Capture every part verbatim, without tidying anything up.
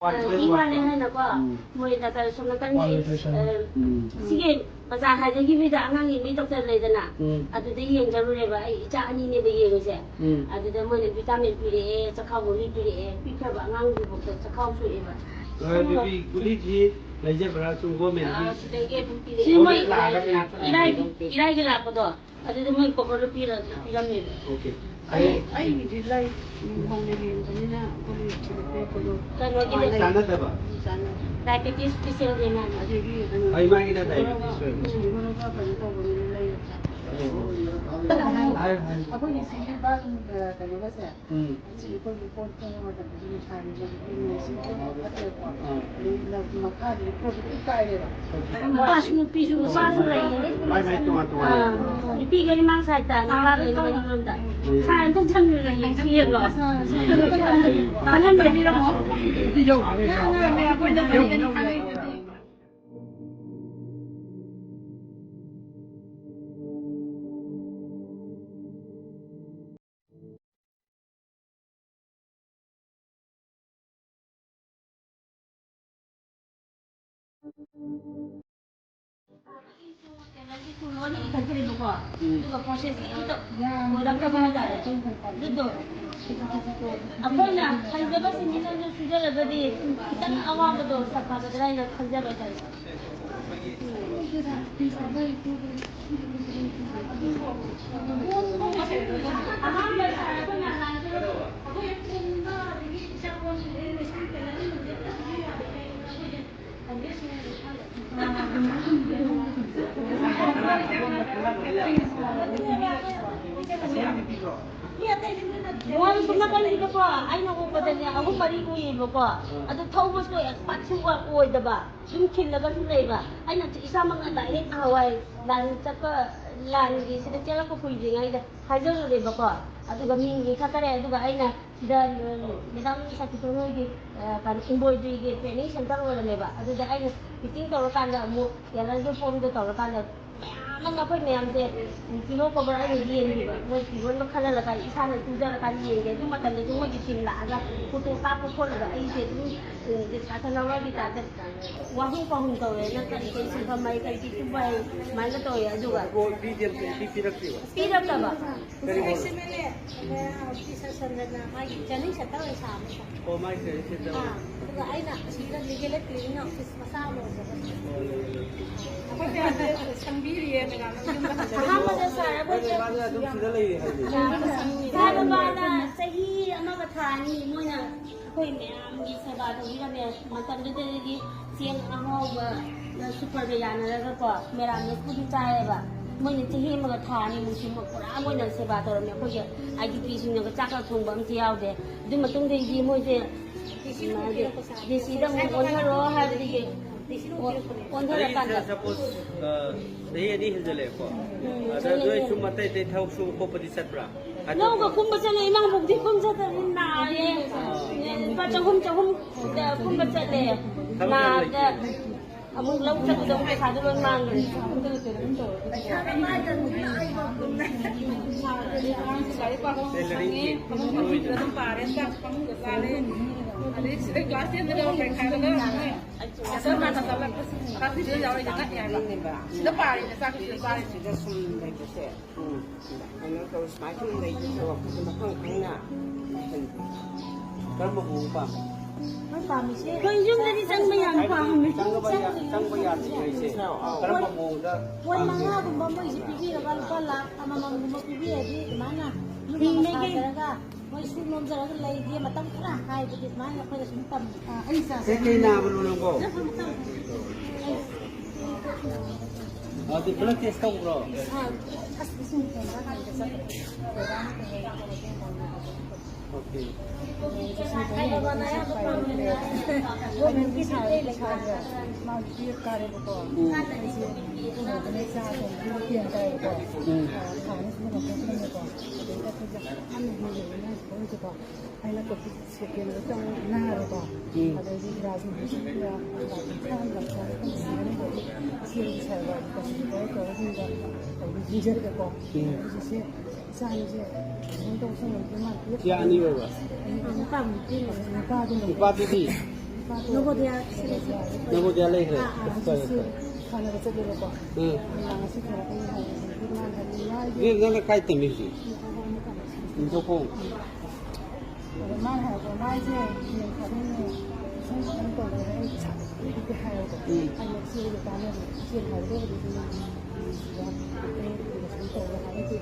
E ꯋꯥꯂꯦ ꯍꯥꯏꯅꯀꯣ, ꯎꯝ꯫ ꯃꯣꯏ doctor ꯁꯣꯝ ꯅꯥꯀꯟꯒꯤ, ꯋꯥꯂꯦ ꯄꯦꯁꯦꯟ꯫ ꯑ, ꯎꯝ꯫ ꯁꯤꯒꯤ ꯕꯖꯥꯔ ꯍꯥꯏꯗꯒꯤ ꯃꯤꯗ ꯑꯉꯥꯡ ꯌꯦꯡꯕꯤ ꯗꯣꯛꯇꯔ ꯂꯩꯗꯅ, ꯎꯝ꯫ ꯑꯗꯨꯗ ꯌꯦꯡꯖꯔꯨꯔꯦꯕ꯫ ꯑꯩ ꯏꯆꯥ ꯑꯅꯤꯅꯦꯕ ꯌꯦꯡꯉꯤꯁꯦ꯫ ꯎꯝ꯫ ꯑꯗꯨꯗ ꯃꯣꯏꯅ ꯚꯤꯇꯥꯃꯤꯟ ꯄꯤꯔꯛꯑꯦ, ꯆꯈꯥꯎ ꯒꯨꯂꯤ ꯄꯤꯔꯛꯑꯦ, ꯄꯤꯛꯈ꯭ꯔꯕ ꯑꯉꯥꯡꯗꯨꯐꯥꯎꯗ ꯆꯈꯥꯎ ꯁꯣꯛꯑꯦꯕ꯫ ꯑ, ꯕꯤ ꯄꯤ ꯒꯨꯂꯤꯁꯤ ꯂꯩꯖꯕ꯭ꯔꯥ? ꯁꯨꯝ ꯒꯣꯔꯃꯦꯟꯒꯤ? ꯑ, ꯁꯤꯗꯒꯤ ꯑꯗꯨꯝ ꯄꯤꯔꯛꯑꯦ꯫ ꯁꯤ ꯃꯣꯏ ꯂꯥꯛꯑꯒ ꯏꯔꯥꯏ-, ꯏꯔꯥꯏꯒꯤ ꯂꯥꯛꯄꯗꯣ꯫ ꯑꯗꯨꯗꯤ ꯃꯣꯏ ꯀꯣꯕꯔꯗꯣ ꯄꯤꯔ-, ꯄꯤꯔꯝꯃꯦꯕ꯫ ꯑꯣꯀꯦ꯫ ꯑꯩ, ꯑꯩꯒꯤꯗꯤ ꯂꯩ, ꯅꯧꯅ ꯌꯦꯡꯕꯅꯤꯅ ꯑꯩꯈꯣꯏ ꯁꯤꯗ ꯄꯤꯔꯛꯄꯗꯣ ꯀꯩꯅꯣꯒꯤꯗꯤ ꯃꯥꯟꯅꯩ꯫ ꯆꯥꯟꯅꯗꯕ? ꯎꯝ, ꯆꯥꯟꯅꯗꯦ꯫ ꯗꯥꯏꯕꯦꯇꯤꯁ ꯄꯦꯁꯦꯟꯅꯦ ꯃꯥꯅ꯫ ꯑꯩ ꯃꯥꯒꯤꯅ ꯗꯥꯏꯕꯦꯇꯤꯁ ꯑꯣꯏꯕ꯫ ꯎꯝ, ꯁꯨꯒꯔꯒ ꯀꯩꯅꯣ ꯇꯧꯕꯅꯤꯅ ꯂꯩꯔ ꯆꯥꯏ꯫ ꯑꯣ꯫ ꯍꯥꯏꯌꯨ, ꯍꯥꯏꯌꯨ꯫ ꯑꯩꯈꯣꯏꯒꯤ ꯁꯤꯒꯤ ꯕꯥꯠꯔꯨꯝꯒ ꯀꯩꯅꯣꯒꯁꯦ, ꯎꯝ꯫ ꯁꯤ ꯑꯩꯈꯣꯏꯒꯤ ꯀꯣꯟ ꯐꯦꯡꯕ ꯃꯇꯝꯗ ꯁꯤ ꯅꯨꯡꯁꯥꯒꯤ ꯃꯩꯈꯨ ꯐꯠꯇꯦꯀꯣ꯫ ꯑꯥ꯫ ꯑꯗꯩ ꯂꯝ ꯃꯈꯥꯗꯗꯤ ꯈꯔ ꯄꯤꯛ ꯀꯥꯏꯔꯦꯕ꯫ ꯅꯨꯄꯥꯁꯨ ꯅꯨꯄꯤꯁꯨ ꯅꯨꯄꯥꯁꯨ ꯂꯩꯌꯦ꯫ ꯃꯥꯏ ꯃꯥꯏ ꯇꯣꯉꯥꯟ ꯇꯣꯉꯥꯟ꯫ ꯑꯥ꯫ ꯅꯨꯄꯤꯒꯩꯅ ꯃꯥꯡ ꯁꯥꯏꯠꯇ, ꯅꯨꯄꯥꯈꯩꯅ ꯃꯅꯤꯡꯂꯣꯝꯗ꯫ ꯁꯥꯔ ꯑꯝꯇꯪ ꯆꯪꯉꯒ ꯌꯦꯡꯁꯤ ꯌꯦꯡꯉꯣ꯫ ꯈꯪꯍꯟꯕꯤꯔꯝꯃꯣ꯫ ꯂꯣꯏꯅ ꯏꯈꯠꯈ꯭ꯔꯦꯕꯀꯣ꯫ ꯎꯝ꯫ ꯑꯗꯨꯒ ꯄ꯭ꯔꯣꯁꯦꯁꯇꯤ ꯑꯝꯇ ꯑꯣꯏꯔꯛꯇꯕ ꯍꯥꯏꯇꯥꯔꯦ꯫ ꯑꯗꯨꯗꯣ ꯑꯩꯈꯣꯏꯅ ꯍꯩꯖꯕ ꯁꯤꯟꯃꯤꯗꯪꯗꯣ ꯁꯨꯖꯔꯒꯗꯤ ꯈꯤꯇꯪ ꯑꯋꯥꯕꯗꯣ ꯁꯥꯐꯒꯗ꯭ꯔꯥ ꯍꯥꯏꯅ ꯈꯟꯖꯕ ꯍꯥꯏꯇꯥꯔꯦ꯫ ꯃꯣꯏ ꯁꯣꯝ ꯅꯥꯀꯟꯒꯤꯗꯀꯣ, ꯑꯩꯅ ꯎꯕꯗꯅꯦ, ꯑꯍꯨꯝ ꯃꯔꯤ ꯎꯏꯌꯦꯕꯀꯣ꯫ ꯑꯗꯨ ꯊꯧꯕꯁꯨ ꯑꯦꯛꯁꯄꯥꯔꯠꯁꯨ ꯑꯣꯏꯗꯕ꯫ ꯁꯨꯝ ꯈꯤꯜꯂꯒꯁꯨ ꯂꯩꯕ꯫ ꯑꯩꯅ ꯏꯁꯥꯃꯛꯅ ꯗꯥꯏꯔꯦꯛ ꯅꯍꯥꯟꯋꯥꯏ ꯂꯥꯟ ꯆꯠꯄ, ꯂꯥꯟꯒꯤ ꯁꯤꯗ ꯆꯦꯜꯂꯛꯄ ꯀꯨꯏꯗ꯭ꯔꯤꯉꯩꯗ ꯍꯥꯏꯖꯔꯨꯔꯦꯕꯀꯣ꯫ ꯑꯗꯨꯒ ꯃꯤ ꯏꯟꯈꯠꯈꯔꯦ꯫ ꯑꯗꯨꯒ ꯑꯩꯅ ꯁꯤꯗ, ꯎꯝ, ꯃꯦꯗꯥꯝ ꯁꯇꯤꯇꯣꯟ ꯍꯣꯏꯒꯤ, ꯑ, ꯀꯩꯅꯣ, ꯏꯝꯕ꯭ꯔꯣꯏꯗ꯭ꯔꯤꯒꯤ ꯇ꯭ꯔꯦꯅꯤꯡ ꯁꯦꯟꯇꯔ ꯑꯣꯏꯔꯝꯃꯦꯕ꯫ ꯑꯗꯨꯗ ꯑꯩꯅ ꯐꯤꯠꯇꯤꯡ ꯇꯧꯔꯀꯥꯟꯗ ꯑꯃꯨꯛ ꯇꯦꯂꯔꯒꯤ ꯐꯣꯝꯗꯣ ꯇꯧꯔꯀꯥꯟꯗ ꯃꯌꯥꯝ ꯅꯪ ꯑꯩꯈꯣꯏ ꯃꯌꯥꯝꯁꯦ ꯄꯤꯂꯣ ꯀꯣꯕꯔ ꯑꯩꯅ ꯌꯦꯟꯈꯤꯕ, ꯃꯣꯏ ꯐꯤꯔꯣꯟꯗꯣ ꯈꯜꯍꯜꯂꯒ ꯏꯁꯥꯅ ꯇꯨꯖꯔꯀꯥꯟꯗ ꯌꯦꯡꯒꯦ꯫ ꯑꯗꯨ ꯃꯇꯝꯗꯁꯨ ꯃꯣꯏꯒꯤ ꯇꯤꯝ ꯂꯥꯛꯑꯒ ꯐꯣꯇꯣ ꯀꯥꯞꯄ ꯈꯣꯠꯂꯒ ꯑꯩꯁꯦ ꯑꯗꯨꯝ ꯗꯤꯁꯀꯁꯟ ꯑꯋꯥꯔꯒꯤ ꯇꯥꯏꯞꯇ ꯋꯥꯍꯨꯝ ꯄꯥꯎꯍꯨꯝ ꯇꯧꯋꯦ꯫ ꯅꯪ ꯀꯔꯤ ꯀꯔꯤ ꯁꯤꯟꯐꯝ ꯍꯥꯏ, ꯀꯔꯤ ꯀꯔꯤ ꯇꯨꯝꯕ ꯍꯥꯏ, ꯁꯨꯃꯥꯏꯅ ꯇꯧꯋꯦ꯫ ꯑꯗꯨꯒ ꯄꯤꯗꯦ, ꯄꯤ-, ꯄꯤꯔꯛꯇꯦꯕ꯫ ꯄꯤꯔꯛꯇꯕ꯫ ꯀꯔꯤ ꯑꯦꯛꯁ ꯑꯦꯝ ꯑꯦꯜ ꯑꯦ ꯍꯧꯖꯤꯛ ꯁꯔ ꯁꯟꯗꯅ ꯃꯥꯒꯤ ꯇ꯭ꯔꯦꯅꯤꯡ ꯁꯦꯟꯇꯔ ꯑꯣꯏꯅ ꯁꯥꯕ꯫ ꯑꯣ, ꯃꯥꯒꯤ ꯇ꯭ꯔꯦꯅꯤꯡ ꯁꯦꯟꯇꯔ ꯑꯣꯏꯅ꯫ ꯑꯥ, ꯑꯗꯨꯒ ꯑꯩꯅ ꯑꯁꯤꯗ ꯂꯤꯒꯦꯜ ꯑꯦꯗ ꯀ꯭ꯂꯤꯅꯤꯡ ꯑꯣꯐꯤꯁ ꯃꯆꯥ ꯑꯃ ꯑꯣꯏꯖꯕ꯫ ꯑꯣ, ꯌꯥꯏ, ꯌꯥꯏ, ꯌꯥꯏ꯫ ꯑꯩꯈꯣꯏ ꯃꯌꯥꯝꯁꯦ ꯁꯪꯕꯤꯔꯤꯌꯦ, ꯃꯦꯗꯥꯝꯅ ꯌꯨꯝꯗ ꯍꯟꯖꯔꯦ꯫ ꯑꯍꯥꯟꯕꯗ ꯁꯥꯔ ꯑꯩꯈꯣꯏꯁꯦ ꯃꯥꯁꯦ ꯑꯗꯨꯝ ꯁꯤꯗ ꯂꯩꯔꯤ ꯍꯥꯏꯕꯅꯤ꯫ ꯁꯥꯔ ꯃꯥꯅ ꯆꯍꯤ ꯑꯃꯒ ꯊꯥ ꯑꯅꯤ ꯃꯣꯏꯅ ꯑꯩꯈꯣꯏ ꯃꯌꯥꯝꯒꯤ ꯁꯦꯕꯥ ꯇꯧꯕꯤꯔꯝꯃꯦ꯫ ꯃꯇꯝꯗꯨꯗꯗꯤ ꯆꯦꯡ ꯑꯍꯥꯎꯕ ꯁꯨꯄꯔꯒ ꯌꯥꯅꯔꯒꯀꯣ, ꯃꯦꯔꯥꯃꯦꯁꯄꯨꯗꯤ ꯆꯥꯏꯌꯦꯕ꯫ ꯃꯣꯏꯅ ꯆꯍꯤ ꯑꯃꯒ ꯊꯥ ꯑꯅꯤꯃꯨꯛꯁꯤ ꯄꯨꯔꯥ ꯃꯣꯏꯅ ꯁꯦꯕꯥ ꯇꯧꯔꯝꯃꯦ꯫ ꯑꯩꯈꯣꯏꯒꯤ ꯑꯥꯏ ꯗꯤ ꯄꯤꯁꯤꯡꯅꯒ ꯆꯥꯛꯀ ꯊꯣꯡꯕ ꯑꯝꯇ ꯌꯥꯎꯗꯦ꯫ ꯑꯗꯨ ꯃꯇꯨꯡꯗꯒꯤꯗꯤ ꯃꯣꯏꯁꯦ ꯗꯤ ꯁꯤꯗ ꯑꯃꯨꯛ ꯑꯣꯟꯊꯔꯣ ꯍꯥꯏꯕꯗꯒꯤ ꯑꯣꯟꯊꯔꯀꯥꯟꯗ ꯑꯩꯁꯦ ꯁꯄꯣꯁ, ꯑ, ꯆꯍꯤ ꯑꯅꯤ ꯍꯦꯟꯖꯜꯂꯛꯑꯦꯀꯣ꯫ ꯎꯝ, ꯑꯗ ꯆꯍꯤ ꯅꯣꯏ ꯑꯅꯤ꯫ ꯁꯨꯝ ꯑꯇꯩ ꯑꯇꯩ ꯊꯕꯛ ꯁꯨꯕ ꯈꯣꯠꯄꯗꯤ ꯆꯠꯄ꯭ꯔꯥ? ꯂꯧꯒ ꯀꯨꯝꯕ ꯆꯠꯂꯦ, ꯏꯃꯥꯕꯣꯛꯇꯤ ꯀꯨꯝ ꯆꯠꯇꯕꯅꯤ, ꯅꯥꯔꯦ꯫ ꯂꯨꯄꯥ ꯆꯍꯨꯝ, ꯆꯍꯨꯝ ꯀꯨꯝꯕ ꯆꯠꯂꯦ꯫ ꯊꯕꯛ ꯌꯥꯝ ꯅꯥꯕꯗ ꯂꯩꯇꯦ꯫ ꯑꯃꯨꯛ ꯂꯧ ꯆꯠꯄꯗ ꯑꯃꯨꯛ ꯄꯩꯁꯥꯗꯣ ꯂꯣꯏ ꯃꯥꯡꯈ꯭ꯔꯦ꯫ ꯑꯗꯩ ꯁꯤꯗ ꯀ꯭ꯂꯥꯁ ꯇꯦꯟꯗꯒ ꯄꯩꯈꯥꯗꯒ ꯃꯣꯏ ꯑꯁꯣꯝ ꯅꯥꯀꯟ ꯆꯠꯂꯛꯄꯁꯤꯡ ꯇꯥꯛꯄꯤꯗꯨꯗ ꯌꯥꯎꯔꯤꯁꯦ ꯉꯛꯑꯦ ꯍꯥꯏꯕ꯫ ꯁꯤꯗ ꯄꯥꯔꯤꯅꯦ, ꯆꯥꯛꯁꯤꯁꯨ ꯆꯥꯔꯤꯁꯦ꯫ ꯁꯤꯗ ꯁꯨꯝ ꯂꯩꯕꯁꯦ꯫ ꯎꯝ꯫ ꯀꯩꯅꯣ ꯇꯧ, ꯁꯨꯃꯥꯏꯅ ꯁꯨꯝ ꯂꯩꯕꯁꯦ ꯋꯥꯈꯜꯁꯦ ꯃꯐꯝ ꯈꯪꯅ ꯂꯩꯍꯟꯕ꯫ ꯀꯔꯝꯕ ꯃꯑꯣꯡ ꯄꯥꯝꯃꯤ? ꯑꯩꯈꯣꯏ ꯄꯥꯝꯃꯤꯁꯦ ꯑꯩꯈꯣꯏ ꯌꯨꯝꯗꯗꯤ ꯆꯪꯕ ꯌꯥꯝ ꯄꯥꯝꯃꯤ꯫ ꯆꯪꯕ ꯌꯥ-, ꯆꯪꯕ ꯌꯥꯗ꯭ꯔꯤꯁꯦ ꯀꯔꯝꯕ ꯃꯑꯣꯡꯗ ꯄꯣꯏꯟ ꯄꯥꯝꯒꯦ? ꯃꯉꯥꯒꯨꯝꯕ ꯃꯣꯏꯁꯦ ꯄꯤꯕꯤꯔꯒ ꯂꯨꯄꯥ ꯂꯥꯈ ꯑꯃꯃꯝꯒꯨꯝꯕ ꯄꯤꯕꯤꯔꯗꯤ ꯑꯗꯨꯃꯥꯏꯅ ꯌꯨꯝ ꯑꯃ ꯍꯤꯡꯕꯒꯤ ꯁꯥꯖꯔꯒ ꯃꯣꯏ ꯁꯨ ꯅꯣꯝꯖꯔꯒ ꯂꯩꯒꯦ ꯃꯇꯝ ꯈꯔ ꯍꯥꯏꯕꯗꯤ ꯑꯗꯨꯃꯥꯏꯅ ꯑꯩꯈꯣꯏꯅ ꯁꯨꯝ ꯇꯝꯃꯤ꯫ ꯑꯥ, ꯑꯩ ꯆꯥ-, ꯀꯩ ꯀꯩ ꯅꯥꯕꯅꯣ ꯅꯪꯕꯣ? ꯑꯗꯨ ꯕ꯭ꯂꯗ ꯇꯦꯁ ꯇꯧꯕ꯭ꯔꯣ? ꯑꯥ, ꯑꯁ, ꯏꯁꯤꯡ ꯊꯦꯡꯕ ꯀꯥꯟꯗ ꯆꯠꯄ꯫ ꯑꯣꯀꯦ꯫ ꯒꯣꯔꯃꯦꯟꯒꯤ ꯁꯥꯔꯒ ꯄꯩꯁꯥꯁꯦ ꯃꯥꯒꯤ ꯇꯨꯌꯦꯜꯞ ꯀꯥꯔꯦꯕꯀꯣ꯫ ꯎꯝ꯫ ꯑꯩꯁꯦ ꯄꯨꯅꯕꯅꯦ ꯆꯥ ꯊꯣꯡꯕꯒꯤ ꯇꯦꯟ ꯀꯥꯏꯕꯀꯣ꯫ ꯎꯝ꯫ ꯊꯥ ꯑꯅꯤ ꯁꯨꯅ ꯂꯧꯊꯣꯛꯈ꯭ꯔꯦꯕꯀꯣ꯫ ꯑꯗꯩ ꯑꯩꯈꯣꯏꯁꯦ ꯑꯍꯟꯅ ꯍꯦꯜꯂꯦꯅ ꯈꯜꯂꯤꯁꯦꯀꯣ꯫ ꯑꯩꯅ ꯀꯣꯚꯤꯗ ꯁꯦꯀꯦꯟꯗ ꯆꯪ ꯅꯥꯔꯦꯀꯣ꯫ ꯎꯝ꯫ ꯑꯗꯩꯗꯤ ꯏꯔꯥꯖ ꯃꯍꯤꯁꯤꯡꯗ ꯂꯥꯛꯄ ꯈꯔ ꯂꯥꯛꯄ ꯁꯤꯖꯤꯟꯅꯕꯒꯤ ꯏꯆꯦꯒꯤ ꯁꯔꯕꯥꯔꯒꯤ ꯀꯣꯚꯤꯗ ꯇꯧꯔꯒ ꯇꯧꯕ ꯌꯦꯡꯖꯔꯒꯀꯣ꯫ ꯎꯝ꯫ ꯍꯧꯖꯤꯛꯁꯦ ꯏꯆꯥ ꯑꯅꯤꯁꯦ ꯀꯩꯅꯣ ꯇꯧꯁꯜꯂꯛꯇꯦ ꯃꯥ ꯄꯤꯔꯛ-, ꯏꯆꯥ ꯑꯅꯤ ꯑꯣꯏꯕ? ꯅꯨꯄꯥ ꯑꯃ ꯅꯨꯄꯤ ꯑꯃ꯫ ꯅꯨꯄꯥꯗꯨꯅ ꯅꯨꯄꯥꯗꯨꯗꯤ? ꯅꯨꯄꯥꯗꯣ ꯅꯕꯣꯗꯤꯌꯥ ꯁꯤꯗ ꯅꯕꯣꯗꯤꯌꯥ ꯂꯩꯈ꯭ꯔꯦ? ꯑꯥ, ꯑꯥ, ꯐꯔꯦ, ꯍꯧꯖꯤꯛꯁꯦ ꯐꯔꯦ꯫ ꯁꯥꯟꯅꯕ ꯆꯠꯂꯦꯕꯀꯣ꯫ ꯎꯝ꯫ ꯉꯁꯤ ꯊꯣꯛꯂꯛꯄꯅꯤ ꯍꯥꯏꯕꯗꯤ ꯃꯥꯅ ꯍꯥꯏꯕꯗꯤ ꯃꯥꯒꯤ ꯅꯪ, ꯅꯪꯅ ꯀꯥꯏ ꯇꯝꯃꯤ ꯍꯧꯖꯤꯛ? ꯅꯤꯡꯊꯧꯈꯣꯡ꯫ ꯑꯗꯣ ꯃꯥꯅ ꯍꯥꯏꯔꯛꯄ ꯃꯥꯏꯁꯦ ꯌꯦꯟ ꯊꯥꯗꯣꯛꯅ ꯏꯁꯤꯡ ꯈꯤꯇꯪ ꯇꯧꯔꯒ ꯑꯩ ꯄꯩꯁꯥ ꯄꯤꯒꯦ ꯍꯥꯏꯌꯦꯕꯀꯣ꯫ ꯎꯝ꯫ ꯑꯩꯅ ꯏꯆꯦꯒ ꯇꯥꯟꯅꯔꯦ꯫ ꯏꯆꯦꯅ ꯍꯥꯏꯕꯗꯣ ꯑꯗꯨꯗꯤ ꯁꯤꯗ ꯑꯩ ꯀꯣꯆꯤꯡ ꯇꯧꯔꯦ ꯍꯥꯏꯔꯛꯀꯦ꯫